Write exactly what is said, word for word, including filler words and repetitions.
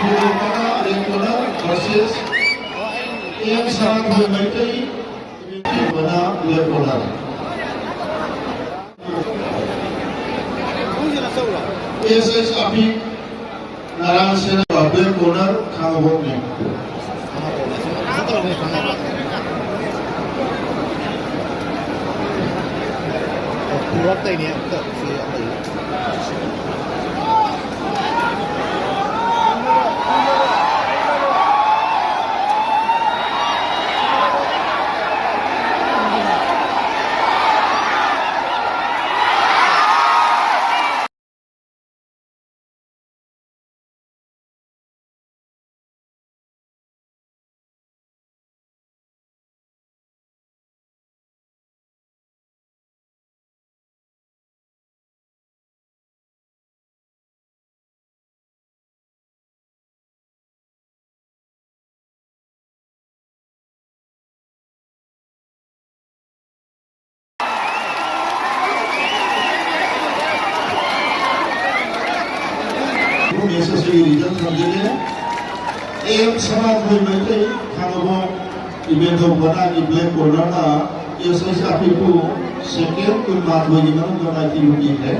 Red corner versus M Sanathoi Meitei, ꯕꯅꯥ red corner. S S Apik, Narayan Sena, red corner, ꯈꯥꯉꯕꯣꯛꯅꯦ꯫ ꯄꯨꯔꯛꯇꯣꯏꯅꯦ ꯑꯝꯇ ꯁꯤ ꯑꯃꯗꯤ꯫ ꯃꯦꯁ ꯑꯁꯤꯒꯤ ꯔꯤꯖꯜ ꯊꯝꯖꯒꯦ꯫ ꯑꯦꯝ ꯁꯅꯥꯊꯣꯏ ꯃꯩꯇꯩ, ꯈꯥꯉꯕꯣꯛ, ꯏꯕꯦꯟꯊꯧ ꯄꯅꯥꯒꯤ ꯕ꯭ꯂꯦꯛ ꯀꯣꯔꯅꯔꯅ ꯑꯦꯁ ꯑꯦꯁ ꯑꯄꯤꯛꯄꯨ ꯁꯦꯀꯦꯟ ꯀꯨꯟꯃꯥꯊꯣꯏꯒꯤ ꯃꯅꯨꯡꯗ ꯃꯥꯏꯊꯤꯕ ꯄꯤꯈ꯭ꯔꯦ꯫